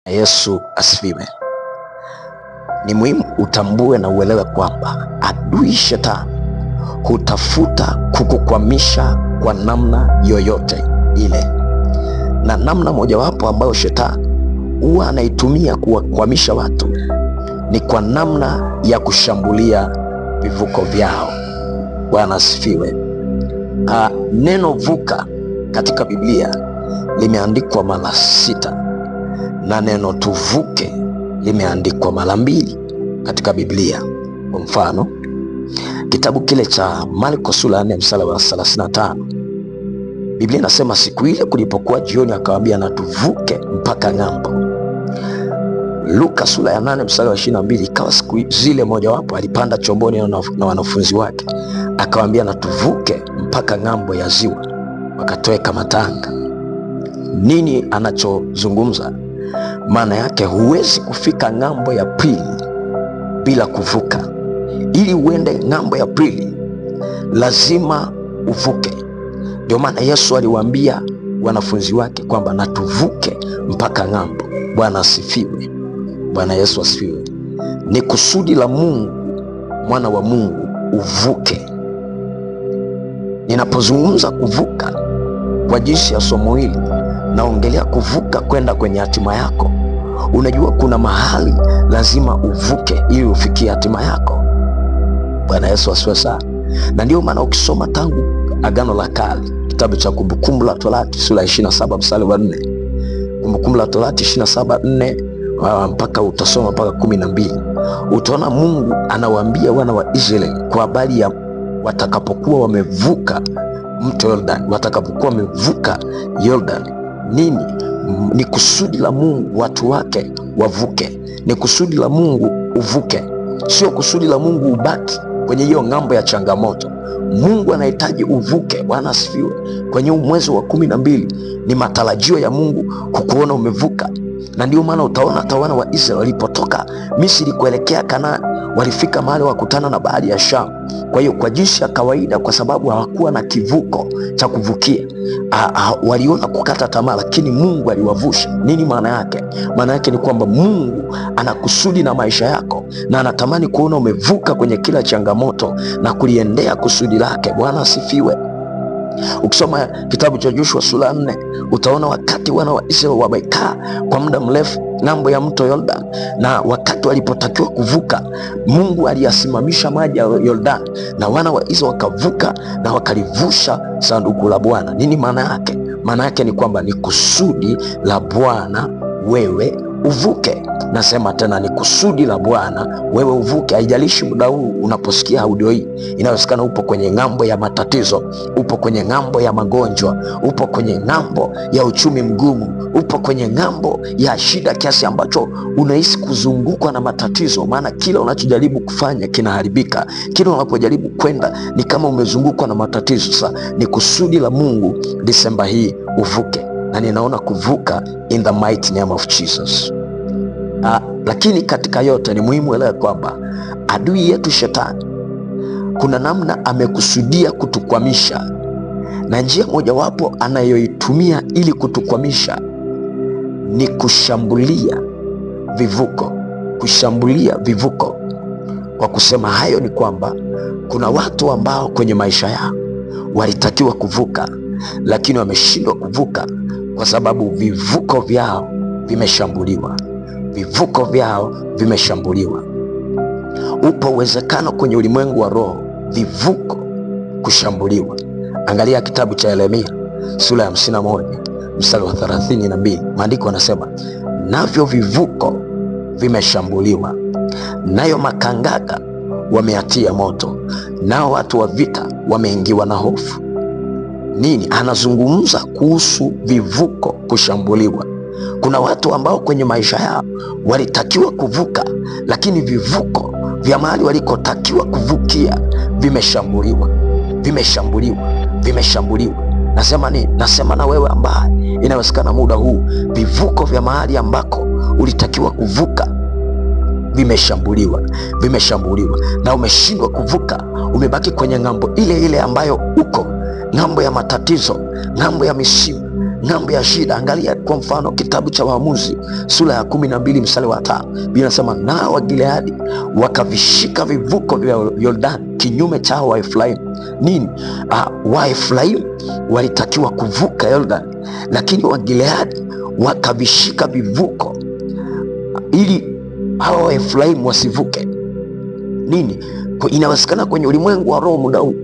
Yesu asifiwe. Ni muhimu utambue na uelewe kwamba adui shetani hutafuta kukukwamisha kwa namna yoyote ile, na namna mojawapo ambayo shetani huwa anaitumia kuwakwamisha watu ni kwa namna ya kushambulia vivuko vyao. Bwana asifiwe. Neno vuka katika Biblia limeandikwa mara 6 na neno tuvuke limeandikwa mara 2 katika Biblia. Kwa mfano, kitabu kile cha Marko sura 4 mstari wa 35, Biblia inasema siku ile kulipokuwa jioni akawaambia na tuvuke mpaka ng'ambo. Luka sura ya 8 mstari wa 22, ikawa siku zile mojawapo alipanda chomboni na wanafunzi wake akawaambia na tuvuke mpaka ng'ambo ya ziwa, wakatoweka matanga. Nini anachozungumza? Maana yake huwezi kufika ng'ambo ya pili bila kuvuka. Ili uende ng'ambo ya pili lazima uvuke. Ndio maana Yesu aliwaambia wanafunzi wake kwamba na tuvuke mpaka ng'ambo. Bwana asifiwe. Bwana Yesu asifiwe. Ni kusudi la Mungu, mwana wa Mungu, uvuke. Ninapozungumza kuvuka kwa jinsi ya somo hili, naongelea kuvuka kwenda kwenye hatima yako. Unajua kuna mahali lazima uvuke ili ufikie hatima yako. Bwana Yesu asifiwe sana. Na ndio maana ukisoma tangu Agano la Kale, kitabu cha Kumbukumbu la Torati sura 27 mstari wa 4, Kumbukumbu la Torati 27:4 mpaka utasoma mpaka 12, utaona Mungu anawaambia wana wa Israeli kwa habari ya watakapokuwa wamevuka mto Jordan, watakapokuwa wamevuka Jordan. Nini? Ni kusudi la Mungu watu wake wavuke. Ni kusudi la Mungu uvuke. Sio kusudi la Mungu ubaki kwenye hiyo ng'ambo ya changamoto. Mungu anahitaji uvuke. Bwana asifiwe. Kwenye mwezi wa 12 ni matarajio ya Mungu kukuona umevuka. Na ndio maana utaona hata wana wa Israeli walipotoka Misri kuelekea Kanaani walifika mahali wakutana na bahari ya Shamu. Kwa hiyo kwa jinsi ya kawaida, kwa sababu hawakuwa na kivuko cha kuvukia, waliona kukata tamaa, lakini Mungu aliwavusha. Nini maana yake? Maana yake ni kwamba Mungu anakusudi na maisha yako na anatamani kuona umevuka kwenye kila changamoto na kuliendea kusudi lake. Bwana asifiwe. Ukisoma kitabu cha Joshua sura 4 utaona wakati wana wa Israeli wamekaa kwa muda mrefu ng'ambo ya mto Jordan, na wakati walipotakiwa kuvuka, Mungu aliyasimamisha maji ya Jordan na wana wa Israeli wakavuka na wakalivusha sanduku la Bwana. Nini maana yake? Maana yake ni kwamba ni kusudi la Bwana wewe uvuke. Nasema tena, ni kusudi la Bwana wewe uvuke. Haijalishi muda huu unaposikia audio hii, inawezekana upo kwenye ng'ambo ya matatizo, upo kwenye ng'ambo ya magonjwa, upo kwenye ng'ambo ya uchumi mgumu, upo kwenye ng'ambo ya shida kiasi ambacho unahisi kuzungukwa na matatizo, maana kila unachojaribu kufanya kinaharibika. Kila unapojaribu kwenda ni kama umezungukwa na matatizo. Sasa ni kusudi la Mungu Disemba hii uvuke, na ninaona kuvuka in the mighty name of Jesus. Lakini katika yote ni muhimu elewe kwamba adui yetu shetani kuna namna amekusudia kutukwamisha, na njia mojawapo anayoitumia ili kutukwamisha ni kushambulia vivuko. Kushambulia vivuko. Kwa kusema hayo ni kwamba kuna watu ambao kwenye maisha yao walitakiwa kuvuka, lakini wameshindwa kuvuka kwa sababu vivuko vyao vimeshambuliwa. Vivuko vyao vimeshambuliwa. Upo uwezekano kwenye ulimwengu wa roho vivuko kushambuliwa. Angalia kitabu cha Yeremia sura ya 51 mstari wa 32. Maandiko yanasema, navyo vivuko vimeshambuliwa, nayo makangaka wameatia moto, nao watu wa vita wameingiwa na hofu. Nini anazungumza kuhusu vivuko kushambuliwa? Kuna watu ambao kwenye maisha yao walitakiwa kuvuka, lakini vivuko vya mahali walikotakiwa kuvukia vimeshambuliwa. Vimeshambuliwa, vimeshambuliwa. Nasema nini? Nasema na wewe ambaye inawezekana muda huu vivuko vya mahali ambako ulitakiwa kuvuka vimeshambuliwa, vimeshambuliwa, na umeshindwa kuvuka. Umebaki kwenye ng'ambo ile ile ambayo uko, ng'ambo ya matatizo, ng'ambo ya misiba, ng'ambo ya shida. Angalia kwa mfano kitabu cha Waamuzi sura ya 12 mstari wa 5. Biblia inasema nao wa Gileadi wakavishika vivuko vya Yordani kinyume chao wa Efraimu. Nini? Wa Efraimu walitakiwa kuvuka Yordani, lakini wa Gileadi wakavishika vivuko ili hawa wa Efraimu wasivuke. Nini? Inawezekana kwenye ulimwengu wa roho muda huu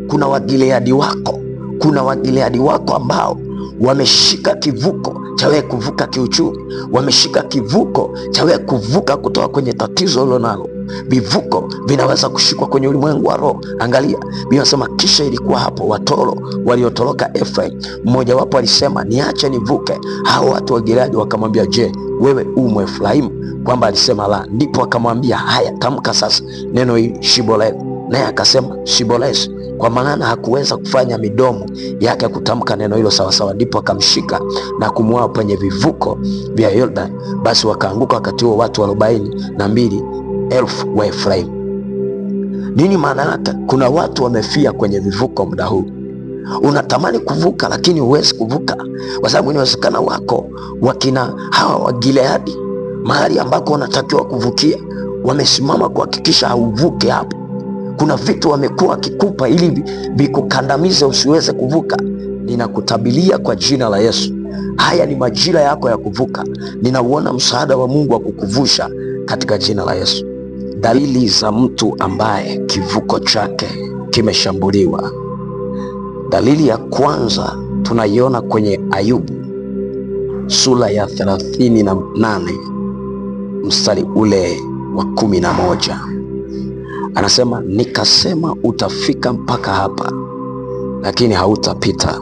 kuna Wagileadi wako, kuna Wagileadi wako ambao wameshika kivuko cha wewe kuvuka kiuchumi, wameshika kivuko cha wewe kuvuka kutoka kwenye tatizo ulilonalo. Vivuko vinaweza kushikwa kwenye ulimwengu wa roho. Angalia, Biblia inasema kisha ilikuwa hapo watoro waliotoroka Efraim, mmoja wapo alisema niache nivuke. Hao watu wa Gileadi wakamwambia, je, wewe u Mwefraimu? Kwamba alisema la. Ndipo akamwambia, haya, tamka sasa neno hili Shiboleth. Naye akasema Shiboleth, kwa maana hakuweza kufanya midomo yake kutamka neno hilo sawasawa. Ndipo akamshika na kumwaa penye vivuko vya Yordan. Basi wakaanguka wakati huo watu 42,000 wa Efraimu. Nini maana yake? Kuna watu wamefia kwenye vivuko muda huu. Unatamani kuvuka lakini huwezi kuvuka, kwa sababu inawezekana wako wakina hawa wa Gileadi, mahali ambako wanatakiwa kuvukia, wamesimama kuhakikisha hauvuke hapo. Kuna vitu wamekuwa wakikupa ili vikukandamize usiweze kuvuka. Ninakutabilia kwa jina la Yesu, haya ni majira yako ya kuvuka. Ninauona msaada wa Mungu wa kukuvusha katika jina la Yesu. Dalili za mtu ambaye kivuko chake kimeshambuliwa. Dalili ya kwanza tunaiona kwenye Ayubu sura ya 38 mstari ule wa 11. Anasema nikasema utafika mpaka hapa, lakini hautapita.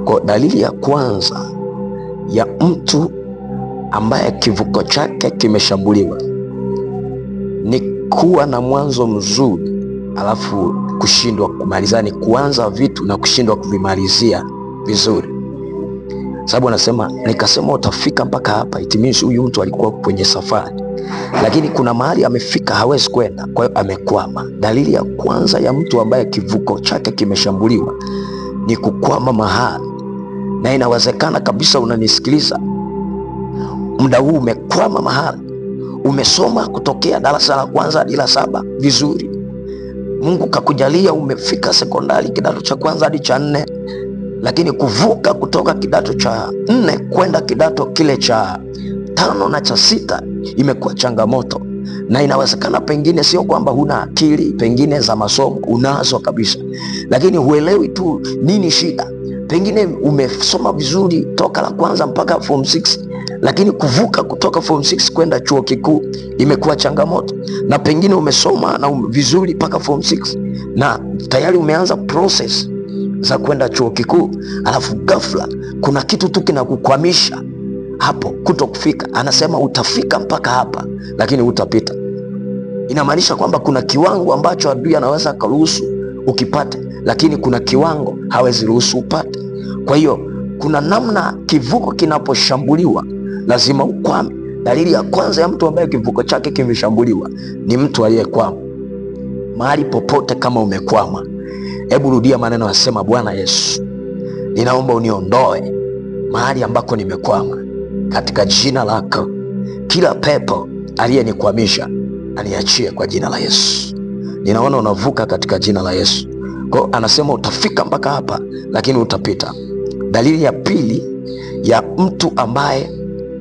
Kwa dalili ya kwanza ya mtu ambaye kivuko chake kimeshambuliwa ni kuwa na mwanzo mzuri alafu kushindwa kumaliza, ni kuanza vitu na kushindwa kuvimalizia vizuri. Sababu anasema nikasema utafika mpaka hapa, it means huyu mtu alikuwa kwenye safari, lakini kuna mahali amefika hawezi kwenda, kwa hiyo amekwama. Dalili ya kwanza ya mtu ambaye kivuko chake kimeshambuliwa ni kukwama mahali. Na inawezekana kabisa unanisikiliza muda huu umekwama mahali. Umesoma kutokea darasa la kwanza hadi la 7 vizuri, Mungu kakujalia umefika sekondari kidato cha kwanza hadi cha 4, lakini kuvuka kutoka kidato cha 4 kwenda kidato kile cha 5 na cha 6 imekuwa changamoto. Na inawezekana pengine sio kwamba huna akili pengine za masomo, unazo kabisa, lakini huelewi tu nini shida. Pengine umesoma vizuri toka la kwanza mpaka form 6, lakini kuvuka kutoka form 6 kwenda chuo kikuu imekuwa changamoto. Na pengine umesoma na vizuri mpaka form 6 na tayari umeanza process za kwenda chuo kikuu, alafu ghafla kuna kitu tu kinakukwamisha hapo kutokufika. Anasema utafika mpaka hapa lakini utapita. Inamaanisha kwamba kuna kiwango ambacho adui anaweza kuruhusu ukipate, lakini kuna kiwango hawezi ruhusu upate. Kwa hiyo kuna namna kivuko kinaposhambuliwa lazima ukwame. Dalili ya kwanza ya mtu ambaye kivuko chake kimeshambuliwa ni mtu aliyekwama. Mahali popote kama umekwama, hebu rudia maneno yasema, Bwana Yesu, ninaomba uniondoe mahali ambako nimekwama katika jina lako. Kila pepo aliyenikwamisha aniachie kwa jina la Yesu. Ninaona unavuka katika jina la Yesu. Kwa anasema utafika mpaka hapa lakini utapita. Dalili ya pili ya mtu ambaye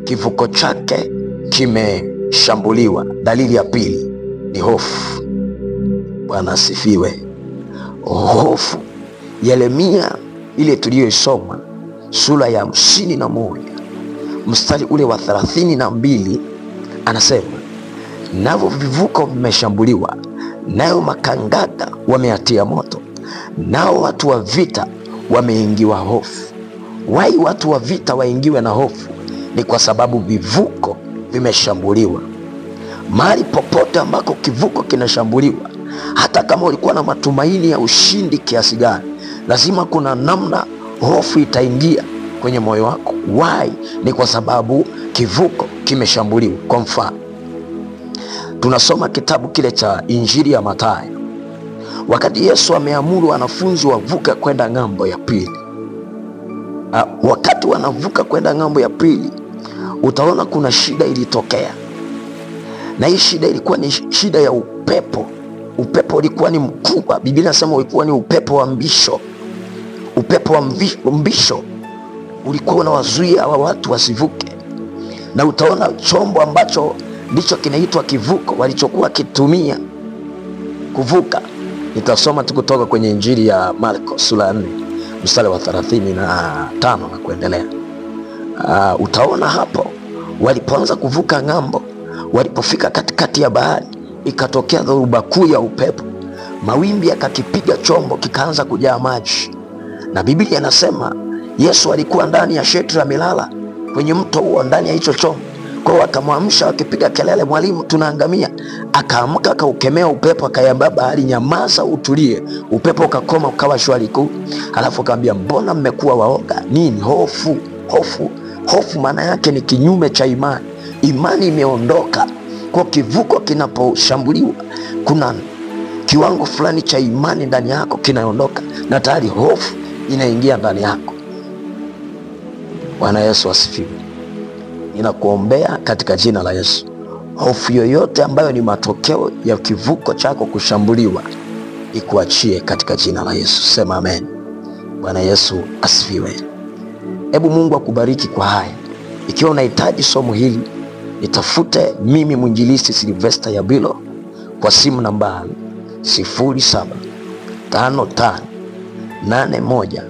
kivuko chake kimeshambuliwa, dalili ya pili ni hofu. Bwana asifiwe. Hofu. Yeremia ile tuliyoisoma sura ya 51 mstari ule wa 32 anasema navyo vivuko vimeshambuliwa, nayo makangata wameatia moto, nao watu wa vita wameingiwa hofu. Wai watu wa vita waingiwe na hofu? Ni kwa sababu vivuko vimeshambuliwa. Mahali popote ambako kivuko kinashambuliwa, hata kama ulikuwa na matumaini ya ushindi kiasi gani, lazima kuna namna hofu itaingia kwenye moyo wako. Why? Ni kwa sababu kivuko kimeshambuliwa. Kwa mfano, tunasoma kitabu kile cha Injili ya Mathayo. Wakati Yesu ameamuru wanafunzi wavuke kwenda ng'ambo ya pili, Wakati wanavuka kwenda ng'ambo ya pili, utaona kuna shida ilitokea, na hii shida ilikuwa ni shida ya upepo. Upepo ulikuwa ni mkubwa. Biblia inasema ulikuwa ni upepo wa mbisho. Upepo wa mbisho ulikuwa unawazuia hawa watu wasivuke, na utaona chombo ambacho ndicho kinaitwa kivuko walichokuwa kitumia kuvuka. Nitasoma tu kutoka kwenye Injili ya Marko sura ya 4 mstari wa 35 na kuendelea. Utaona hapo walipoanza kuvuka ng'ambo, walipofika katikati ya bahari, ikatokea dhoruba kuu ya upepo, mawimbi yakakipiga chombo kikaanza kujaa maji. Na Biblia inasema Yesu alikuwa ndani ya shetri amelala kwenye mto huo, ndani ya hicho chombo. Kwa hiyo wakamwamsha wakipiga kelele, mwalimu, tunaangamia. Akaamka akaukemea upepo, akaiambia bahari, nyamaza, utulie. Upepo ukakoma, ukawa shwari kuu. Alafu akamwambia, mbona mmekuwa waoga? Nini? Hofu, hofu, hofu. Maana yake ni kinyume cha imani. Imani imeondoka. Kwa kivuko kinaposhambuliwa, kuna kiwango fulani cha imani ndani yako kinaondoka, na tayari hofu inaingia ndani yako. Bwana Yesu asifiwe. Ninakuombea katika jina la Yesu, hofu yoyote ambayo ni matokeo ya kivuko chako kushambuliwa ikuachie katika jina la Yesu. Sema amen. Bwana Yesu asifiwe. Hebu Mungu akubariki kwa haya. Ikiwa unahitaji somo hili, nitafute mimi mwinjilisti Silvester Yabilo kwa simu nambari 0755 81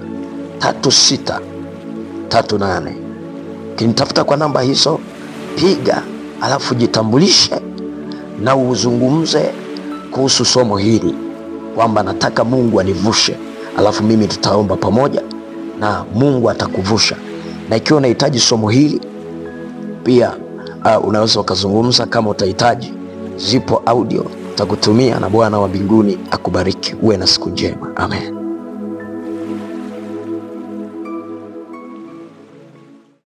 36 38. Ukinitafuta kwa namba hizo, piga alafu jitambulishe na uzungumze kuhusu somo hili kwamba nataka Mungu anivushe, alafu mimi tutaomba pamoja na Mungu atakuvusha. Na ikiwa unahitaji somo hili pia, unaweza ukazungumza kama utahitaji. Zipo audio takutumia, na Bwana wa mbinguni akubariki. Uwe na siku njema. Amen.